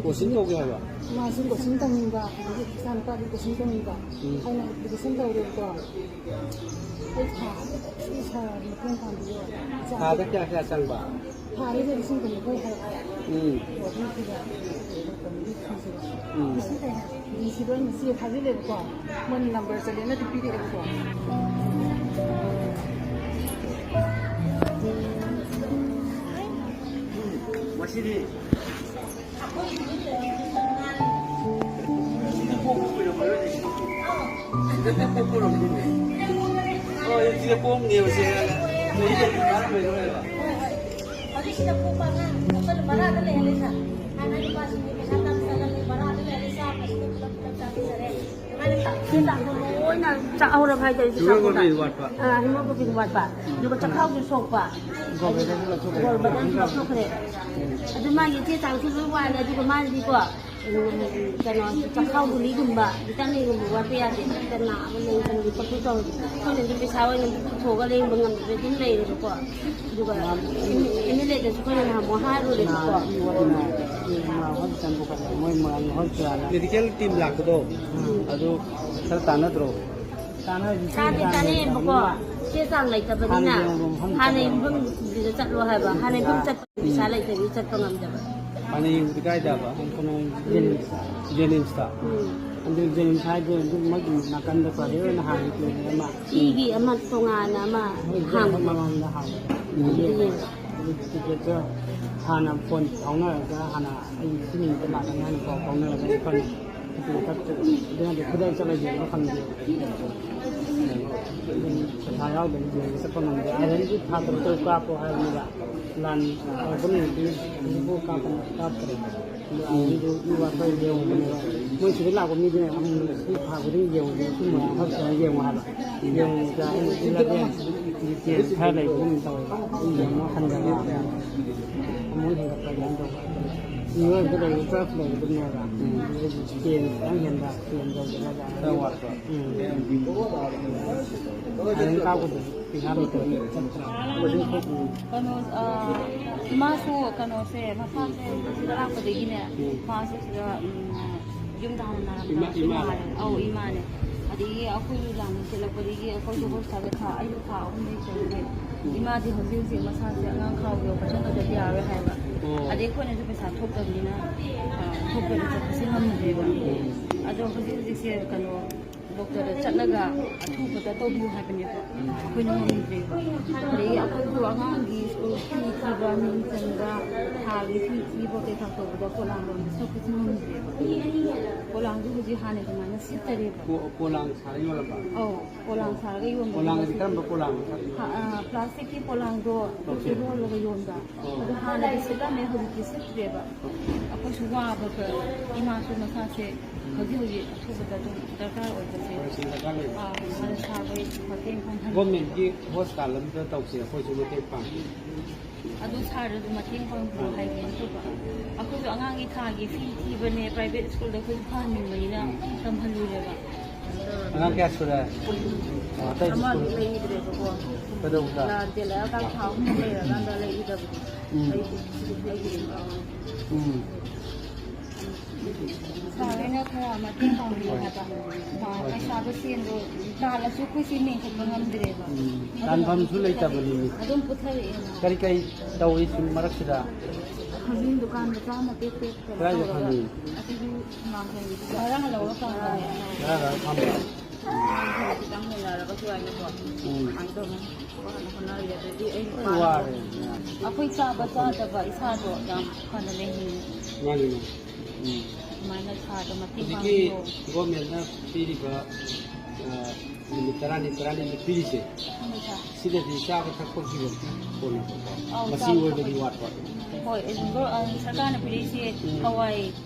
ꯀꯣꯆꯤꯡ ꯇꯧꯒꯦ ꯍꯥꯏꯕ? ꯃꯥꯁꯨ ꯀꯣꯆꯤꯡ ꯇꯧꯅꯤꯡꯕ, ꯑꯗꯒꯤ ꯏꯆꯥ ꯅꯨꯄꯥꯗꯤ ꯀꯣꯆꯤꯡ ꯇꯧꯅꯤꯡꯕ꯫ ꯎꯝ꯫ ꯑꯩꯅ ꯑꯦꯄ꯭ꯂꯤꯀꯦꯁꯟ ꯇꯧꯔꯦꯕꯀꯣ꯫ ꯑꯩ ꯊꯥ ꯑꯃꯒꯤ ꯁꯥꯔꯒꯤ ꯃꯇꯦꯡ ꯄꯥꯡꯕꯤꯌꯣ꯫ ꯏꯆꯥ ꯊꯥꯗ ꯀꯌꯥ ꯀꯌꯥ ꯆꯪꯕ? ꯊꯥꯗ ꯂꯤꯁꯤꯡ ꯀꯨꯟꯅꯤꯊꯣꯏ ꯍꯥꯏꯔꯛꯑꯦ꯫ ꯎꯝ꯫ ꯕꯣꯔꯗꯤꯡ ꯐꯤꯗ꯫ ꯎꯝ꯫ ꯂꯤꯁꯤꯡ ꯀꯌꯥ? ꯂꯤꯁꯤꯡ ꯂꯣꯏꯅ ꯆꯦ ꯊꯥꯖꯤꯜꯂꯦꯕꯀꯣ꯫ ꯃꯣꯏꯅ ꯅꯝꯕꯔ ꯆꯠꯂꯦꯅꯗꯤ ꯄꯤꯔꯛꯑꯦꯕꯀꯣ꯫ ꯉꯁꯤꯗꯤ ꯁꯤꯗ ꯄꯣꯛꯄ ꯀꯨꯏꯔꯝꯃꯔꯣꯏꯅꯦ꯫ ꯁꯤꯗ ꯄꯣꯛꯄ ꯀꯨꯏꯔꯝꯃꯔꯣꯏꯅꯦ꯫ ꯍꯣꯏ, ꯁꯤꯗ ꯄꯣꯛꯑꯝꯅꯦꯕ ꯁꯦ꯫ ꯆꯍꯤ ꯀꯌꯥ ꯐꯥꯔꯝꯃꯅꯤ ꯍꯥꯏꯕ? ꯍꯧꯖꯤꯛ ꯁꯤꯗ ꯄꯣꯛꯄ ꯑꯉꯥꯡ ꯑꯩꯈꯣꯏꯅ ꯚꯔꯥꯗ ꯂꯩꯍꯜꯂꯦ ꯁꯥꯔ꯫ ꯍꯥꯟꯅ ꯅꯨꯄꯥꯁꯤꯡꯒꯤ ꯄꯩꯁꯥ ꯇꯥꯟ ꯆꯠꯂꯝꯃꯤ ꯚꯔꯥꯗ ꯂꯩꯍꯜꯂꯦ ꯁꯥꯔ꯫ ꯁꯤꯗ ꯄꯨꯂꯞ ꯄꯨꯂꯞ ꯆꯥꯃꯤꯟꯅꯔꯦ꯫ ꯁꯨꯒꯔ ꯂꯣꯏꯅ ꯆꯥꯛ-, ꯍꯦꯃꯣꯒ꯭ꯂꯣꯕꯤꯟ ꯋꯥꯠꯄ꯫ ꯑꯥ, ꯍꯦꯃꯣꯒ꯭ꯂꯣꯕꯤꯟ ꯋꯥꯠꯄ꯫ ꯑꯗꯨꯒ ꯆꯈꯥꯎꯁꯨ ꯁꯣꯛꯄ꯫ ꯒꯣꯜ ꯕ꯭ꯂꯦꯗꯔꯁꯨ ꯂꯧꯊꯣꯛꯈ꯭ꯔꯦ꯫ ꯒꯣꯜ ꯕ꯭ꯂꯦꯗꯔꯁꯨ ꯂꯧꯊꯣꯛꯈ꯭ꯔꯦ꯫ ꯑꯗꯨ ꯃꯥꯒꯤ ꯆꯦ ꯆꯥꯡꯁꯨ ꯂꯣꯏ ꯋꯥꯠꯂꯦ꯫ ꯑꯗꯨꯒ ꯃꯥꯒꯤꯗꯤꯀꯣ, ꯎꯝ, ꯀꯩꯅꯣ, ꯆꯈꯥꯎ ꯒꯨꯂꯤꯒꯨꯝꯕ, ꯚꯤꯇꯥꯃꯤꯟꯒꯨꯝꯕ ꯋꯥꯠꯄ ꯌꯥꯗꯦ꯫ ꯍꯦꯛꯇ ꯅꯥꯕ ꯂꯩ ꯈꯪꯗꯦ ꯈꯣꯠꯄ ꯇꯧꯔꯗꯤ ꯑꯩꯈꯣꯏꯅꯗꯤ ꯄꯩꯁꯥ ꯑꯣꯏꯅ ꯄꯨꯊꯣꯛꯑꯒ ꯂꯦꯡꯕ ꯉꯝꯗꯕ ꯑꯗꯨꯝ ꯂꯩꯔꯦꯕꯀꯣ꯫ ꯑꯗꯨꯒ ꯑꯦꯝ ꯑꯦꯜ ꯑꯦꯗꯁꯨ ꯑꯩꯈꯣꯏꯅ ꯅꯍꯥꯟꯃꯨꯛ ꯍꯥꯏꯔꯨꯔꯦꯕꯀꯣ꯫ ꯃꯥ ꯍꯣꯁꯄꯤꯇꯥꯜ ꯄꯨꯈꯠꯂꯦ꯫ ꯃꯣꯏ ꯃꯣꯏꯔꯥꯡ ꯍꯣꯁꯄꯤꯇꯥꯜꯗ꯫ ꯃꯦꯗꯤꯀꯦꯜ ꯇꯤꯝ ꯂꯥꯛꯄꯗꯣ, ꯎꯝ꯫ ꯑꯗꯨ ꯈꯔ ꯇꯥꯟꯅꯗ꯭ꯔꯣ? ꯇꯥꯟꯅꯔꯗꯤ ꯇꯥꯗꯤ ꯇꯥꯟꯅꯩꯌꯦꯕꯀꯣ꯫ ꯆꯦ ꯆꯥꯡ ꯂꯩꯇꯕꯅꯤꯅ ꯍꯥꯟꯅꯒꯤ ꯃꯐꯝ ꯍꯥꯟꯅꯒꯤ ꯆꯠꯂꯣ꯫ ꯃꯐꯝꯗꯨꯗ ꯆꯠꯂꯣ ꯍꯥꯏꯕ꯫ ꯍꯥꯟꯅꯒꯤ ꯃꯐꯝ ꯆꯠꯄ ꯄꯩꯁꯥ ꯂꯩꯇꯕꯒꯤ ꯆꯠꯄ ꯉꯝꯗꯕ꯫ ꯍꯥꯟꯅ ꯌꯦꯡꯕꯗꯤ ꯀꯥꯏꯗꯕ? ꯀꯩꯅꯣ, ꯖꯦꯅꯤꯝꯁꯇ꯫ ꯖꯦꯅꯤꯝꯁꯇ꯫ ꯎꯝ꯫ ꯑꯗꯨ ꯖꯦꯅꯤꯝꯁ ꯍꯥꯏꯗꯤ ꯑꯗꯨꯝ ꯃꯣꯏꯒꯤ ꯅꯥꯀꯟꯗ ꯄ꯭ꯔꯥꯏꯚꯦꯠ ꯑꯣꯏꯅ ꯍꯥꯡꯉꯤ ꯀ꯭ꯂꯤꯅꯤꯛ ꯑꯃ꯫ ꯏꯒꯤ ꯑꯃ ꯇꯣꯉꯥꯟꯅ ꯑꯃ ꯍꯣꯏ, ꯍꯥꯡꯕ꯫ ꯃꯃꯥꯡꯗ ꯍꯥꯡꯕ꯫ ꯎꯝ꯫ ꯑꯗꯨ ꯇꯤꯀꯦꯠꯇꯣ ꯍꯥꯟꯅ ꯐꯣꯟ ꯐꯥꯎꯅꯔꯒ ꯍꯥꯟꯅ ꯑꯩ ꯁꯤ ꯅꯨꯃꯤꯠꯇ ꯂꯥꯛꯀꯅꯤ ꯍꯥꯏꯅ ꯄꯥꯎ ꯐꯥꯎꯅꯔꯒ ꯑꯩꯈꯣꯏꯅ ꯇꯤꯀꯦꯠ ꯀꯛꯇ꯭ꯔꯦ꯫ ꯑꯗꯨꯅꯗꯤ ꯈꯨꯗꯛ ꯆꯠꯂꯒ ꯌꯦꯡꯕ ꯐꯪꯗꯦ꯫ ꯑꯗꯨꯝ ꯄꯩꯁꯥ ꯌꯥꯎꯗ꯭ꯔꯗꯤ ꯌꯦꯡꯕ ꯆꯠꯄ ꯉꯝꯗꯦ꯫ ꯑꯥꯏꯔꯟꯁꯨ ꯊꯥ ꯇꯔꯨꯛ ꯇꯔꯨꯛ ꯀꯥꯞꯄꯣ ꯍꯥꯏꯕꯅꯦꯕ꯫ ꯂꯥꯟ ꯇꯧꯔꯛꯄ ꯅꯨꯃꯤꯠꯇꯤ ꯍꯧꯖꯤꯛꯐꯥꯎ ꯀꯥꯞꯄ ꯀꯥꯞꯇ꯭ꯔꯦ꯫ ꯑꯗꯣ ꯑꯥꯏꯔꯟꯁꯨ ꯃꯤ ꯋꯥꯠꯄ ꯌꯦꯡꯉꯨꯕꯅꯦꯕ꯫ ꯃꯣꯏ ꯁꯤꯗ ꯂꯥꯛꯄ ꯃꯤꯗꯨꯅ ꯑꯃꯨꯛ ꯁꯤ ꯊꯥ ꯈꯨꯗꯤꯡ ꯌꯦꯡꯉꯨꯕꯅꯦ꯫ ꯁꯤ ꯃꯣꯏꯔꯥꯡ ꯍꯣꯁꯄꯤꯇꯥꯜ ꯌꯦꯡꯉꯨ ꯍꯥꯏꯕ꯫ ꯌꯦꯡꯉꯨꯕꯗ ꯑꯩꯅ ꯏꯂꯚꯦꯟ ꯈꯔ ꯂꯩꯕꯒꯨꯝ ꯇꯧꯋꯦꯕ꯫ ꯑꯃꯨꯛ ꯍꯟꯊꯕ꯫ ꯑꯃꯨꯛ ꯍꯦꯟꯒꯠꯄ ꯑꯗꯨꯃꯥꯏꯅ ꯇꯧꯕ꯫ ꯃꯤꯑꯣꯏꯕꯗ ꯂꯩꯔꯤꯕ ꯇ꯭ꯋꯦꯜꯐ ꯂꯩꯕꯗꯨꯅꯦꯕ꯫ ꯎꯝ꯫ ꯑꯗꯨꯗꯒꯤ ꯇꯦꯟ ꯈꯤꯇꯪ ꯍꯦꯟꯕ, ꯇꯦꯟ ꯌꯧꯗꯅꯕ꯫ ꯈꯔ ꯋꯥꯠꯄ꯫ ꯎꯝ꯫ ꯑꯗꯨꯝ ꯀꯥꯞꯄꯗꯗꯤ ꯄꯩꯁꯥ ꯂꯩꯇꯕꯅꯤ ꯆꯠꯇ꯭ꯔꯦ꯫ ꯀꯩꯅꯣ, ꯑ, ꯏꯃꯥꯁꯨ ꯀꯩꯅꯣꯁꯦ, ꯃꯁꯥꯁꯦ ꯁꯤꯗ ꯂꯥꯛꯄꯗꯒꯤꯅꯦ, ꯎꯝ꯫ ꯃꯥꯁꯦ ꯁꯤꯗ, ꯎꯝ, ꯌꯨꯝꯗ ꯍꯥꯟꯅ ꯅꯥꯔꯝꯕ ꯏꯃꯥ, ꯏꯃꯥ꯫ ꯃꯥꯜꯂꯦ꯫ ꯑꯧ, ꯏꯃꯥꯅꯦ꯫ ꯑꯗꯒꯤ ꯑꯩꯈꯣꯏꯁꯨ ꯂꯥꯟ ꯆꯦꯜꯂꯛꯄꯗꯒꯤ ꯑꯩꯈꯣꯏꯁꯨ ꯍꯣꯁꯄꯤꯇꯥꯜꯗ ꯊꯥ, ꯑꯩꯁꯨ ꯊꯥ ꯑꯍꯨꯝ ꯂꯩ ꯆꯠꯂꯦ꯫ ꯎꯝ꯫ ꯏꯃꯥꯗꯤ ꯍꯧꯖꯤꯛ ꯍꯧꯖꯤꯛ ꯃꯁꯥꯁꯦ ꯑꯉꯥꯡ ꯈꯥꯎꯒꯤ ꯑꯣꯄꯔꯦꯁꯟ ꯇꯧꯗ꯭ꯔꯗꯤ ꯌꯥꯔꯣꯏ ꯍꯥꯏꯕ꯫ ꯑꯣ꯫ ꯑꯗꯩ ꯑꯩꯈꯣꯏꯅꯁꯨ ꯄꯩꯁꯥ ꯊꯣꯛꯇꯕꯅꯤꯅ, ꯑ, ꯊꯣꯛꯇ꯭ꯔꯗꯤ ꯆꯠꯄꯁꯦ ꯉꯝꯗ꯭ꯔꯦꯕ꯫ ꯎꯝ꯫ ꯑꯗꯣ ꯍꯧꯖꯤꯛ ꯍꯧꯖꯤꯛꯁꯦ ꯀꯩꯅꯣ, ꯗꯣꯛꯇꯔꯗ ꯆꯠꯂꯒ ꯑꯊꯨꯕꯗ ꯇꯧꯕꯤꯌꯨ ꯍꯥꯏꯕꯅꯦꯕ꯫ ꯎꯝ꯫ ꯑꯩꯈꯣꯏꯅ ꯉꯝꯗ꯭ꯔꯦꯕ꯫ ꯑꯗꯒꯤ ꯑꯩꯈꯣꯏꯁꯨ ꯑꯉꯥꯡꯒꯤ ꯁ꯭ꯀꯨꯜ ꯐꯤ ꯊꯤꯕ, ꯃꯤꯡ ꯆꯟꯕ, ꯊꯥꯒꯤ ꯐꯤ ꯊꯤꯕ ꯀꯩꯀꯥ ꯇꯧꯕꯗ ꯄꯣꯂꯥꯡ ꯂꯣꯝꯗ ꯆꯠꯄꯁꯨ ꯉꯝꯗ꯭ꯔꯦꯕ꯫ ꯄꯣꯂꯥꯡꯁꯨ ꯍꯧꯖꯤꯛ ꯍꯥꯟꯅ ꯑꯗꯨꯃꯥꯏꯅ ꯁꯤꯠꯇꯔꯦꯕ꯫ ꯄꯣ-, ꯄꯣꯂꯥꯡ ꯁꯥꯔ ꯌꯣꯜꯂꯝꯕ? ꯑꯧ, ꯄꯣꯂꯥꯡ ꯁꯥꯔꯒ ꯌꯣꯟꯕꯗꯣ ꯄꯣꯂꯥꯡꯗꯤ ꯍꯧꯖꯤꯛ ꯀꯔꯝꯕ ꯄꯣꯂꯥꯡꯅꯣ ꯁꯥꯔꯤꯅꯣ? ꯍꯥ, ꯑ, ꯄ꯭ꯂꯥꯁꯇꯤꯛꯀꯤ ꯄꯣꯂꯥꯡꯗꯣ ꯂꯣꯏꯁꯤꯜꯂꯦ꯫ ꯂꯣꯜꯂꯒ ꯌꯣꯟꯕ꯫ ꯑꯣ꯫ ꯑꯗꯨ ꯍꯥꯟꯅꯗꯤ ꯁꯤꯠꯂꯝꯃꯦ, ꯍꯧꯖꯤꯛꯇꯤ ꯁꯤꯠꯇ꯭ꯔꯦꯕ꯫ ꯑꯩꯈꯣꯏꯁꯨ ꯋꯥꯕꯒ ꯏꯃꯥꯁꯨ ꯃꯁꯥꯁꯦ ꯍꯧꯖꯤꯛ ꯍꯧꯖꯤꯛ ꯑꯊꯨꯕꯗ ꯑꯗꯨꯝ ꯗꯔꯀꯥꯔ ꯑꯣꯏꯕꯁꯦ꯫ ꯑꯣꯄꯔꯦꯁꯟ ꯗꯔꯀꯥꯔ ꯂꯩꯕ꯫ ꯑꯥ, ꯃꯥꯅ ꯁꯥꯕꯒꯤ ꯃꯇꯦꯡ ꯄꯥꯡꯍꯟ- ꯒꯣꯔꯃꯦꯟꯒꯤ ꯍꯣꯁꯄꯤꯇꯥꯜ ꯑꯃꯗ ꯇꯧꯁꯦ, ꯑꯩꯈꯣꯏꯁꯨ ꯃꯇꯦꯡ ꯄꯥꯡꯒꯦ꯫ ꯑꯗꯨ ꯁꯥꯔꯗꯁꯨ ꯃꯇꯦꯡ ꯄꯥꯡꯕꯤꯌꯨ ꯍꯥꯏꯒꯦꯅ ꯇꯧꯕ꯫ ꯑꯩꯈꯣꯏꯁꯨ ꯑꯉꯥꯡꯒꯤ ꯊꯥꯒꯤ ꯐꯤ ꯊꯤꯕꯅꯦ, ꯄ꯭ꯔꯥꯏꯚꯦꯠ ꯁ꯭ꯀꯨꯜꯗ ꯑꯩꯈꯣꯏꯁꯨ ꯐꯍꯟꯅꯤꯡꯕꯅꯤꯅ ꯎꯝ꯫ ꯇꯝꯍꯜꯂꯨꯔꯦꯕ꯫ ꯑꯉꯥꯡ ꯀꯌꯥ ꯁꯨꯔꯦ? ꯑꯣ, ꯑꯇꯩꯗꯤ ꯑꯃ ꯁ꯭ꯀꯨꯜ ꯂꯩꯈꯤꯗ꯭ꯔꯦꯕꯀꯣ꯫ ꯀꯩꯗꯧꯕꯗ? ꯂꯥꯟ ꯆꯦꯜꯂꯛꯑꯀꯥꯟ ꯊꯥ ꯑꯍꯨꯝ ꯂꯩꯔꯀꯥꯟꯗ ꯂꯩꯈꯤꯗꯕꯗꯣ꯫ ꯎꯝ꯫ ꯑꯩ, ꯑꯩꯒꯤ, ꯑ, ꯎꯝ꯫ ꯁꯥꯔ ꯍꯣꯏꯅ ꯈꯔ ꯃꯇꯦꯡ ꯄꯥꯡꯕꯤꯌꯨ ꯍꯥꯏꯕ꯫ ꯑ, ꯄꯩꯁꯥꯗꯣ, ꯁꯦꯟꯗꯣ ꯇꯥꯜꯂꯁꯨ ꯑꯩꯈꯣꯏꯁꯦ ꯃꯦꯟꯈꯠꯄ ꯉꯝꯗ꯭ꯔꯦꯕ꯫ ꯎꯝ꯫ ꯇꯥꯟꯐꯝꯁꯨ ꯂꯩꯇꯕꯅꯤꯅꯦ꯫ ꯑꯗꯨꯝ ꯄꯨꯊꯔꯛꯑꯦꯕ꯫ ꯀꯔꯤ ꯀꯔꯤ ꯇꯧꯔꯤ ꯁꯨꯝ ꯃꯔꯛꯁꯤꯗ? ꯍꯧꯖꯤꯛ ꯗꯨꯀꯥꯟꯗ ꯆꯥꯝꯃ ꯇꯦꯛ ꯇꯦꯛ ꯀꯩꯅꯣ ꯀꯗꯥꯏꯗ ꯇꯧꯔꯒ ꯐꯪꯉꯤ? ꯑꯁꯤꯗꯤ ꯍꯨꯃꯥꯡ ꯊꯣꯡꯒꯤꯗꯨꯗ ꯉꯔꯥꯡ ꯂꯧꯔ ꯐꯪꯕꯅꯦ꯫ ꯉꯔꯥꯡ ꯂꯧꯔ ꯐꯪꯕ? ꯍꯨꯃꯥꯡ ꯊꯣꯡꯒꯤ ꯈꯤꯇꯪ ꯂꯩꯅꯔꯒꯁꯨ ꯍꯥꯏꯅꯀꯣ꯫ ꯎꯝ꯫ ꯑꯗꯨꯃꯥꯏꯅ ꯇꯧꯅ ꯍꯣꯠꯅꯔꯤ꯫ ꯑꯗꯒꯤ ꯑꯩ ꯂꯣꯏ ꯅꯨꯄꯥꯅ ꯋꯥꯔꯦ ꯃꯌꯥꯝ꯫ ꯑꯩꯈꯣꯏ ꯆꯥꯕ ꯆꯥꯗꯕ ꯏꯁꯥꯗꯣ ꯌꯥꯝ ꯐꯅ ꯂꯩꯅꯤꯡꯉꯤ꯫ ꯃꯥꯅꯤ, ꯃꯥꯅꯤ꯫ ꯎꯝ꯫ ꯑꯗꯨꯃꯥꯏꯅ ꯁꯥꯗꯣ ꯃꯇꯦꯡ ꯍꯧꯖꯤꯛꯀꯤ ꯄꯥꯡꯕꯤꯌꯣ꯫ ꯒꯣꯔꯃꯦꯟꯅ ꯄꯤꯔꯤꯕ, ꯑ, ꯅꯨꯃꯤꯠ ꯇꯔꯥꯅꯤ, ꯇꯔꯥꯅꯤꯗ ꯄꯤꯔꯤꯁꯦ, ꯍꯣꯏ, ꯁꯥꯔ꯫ ꯁꯤꯗꯗꯤ ꯆꯥꯕ ꯊꯛꯄꯒꯤ ꯐꯤꯕꯝꯗꯤ ꯀꯣꯟꯅꯕꯀꯣ? ꯑꯧ, ꯃꯆꯤ ꯆꯥꯕ ꯑꯣꯏꯕꯗꯤ ꯊꯛꯄꯒꯤ ꯋꯥꯠꯄ꯫ ꯍꯣꯏ, ꯑꯗꯨꯝ ꯒꯣ-, ꯑ, ꯁꯔꯀꯥꯔꯅ ꯄꯤꯔꯛꯏꯁꯦ ꯎꯝ꯫ ꯍꯋꯥꯏ,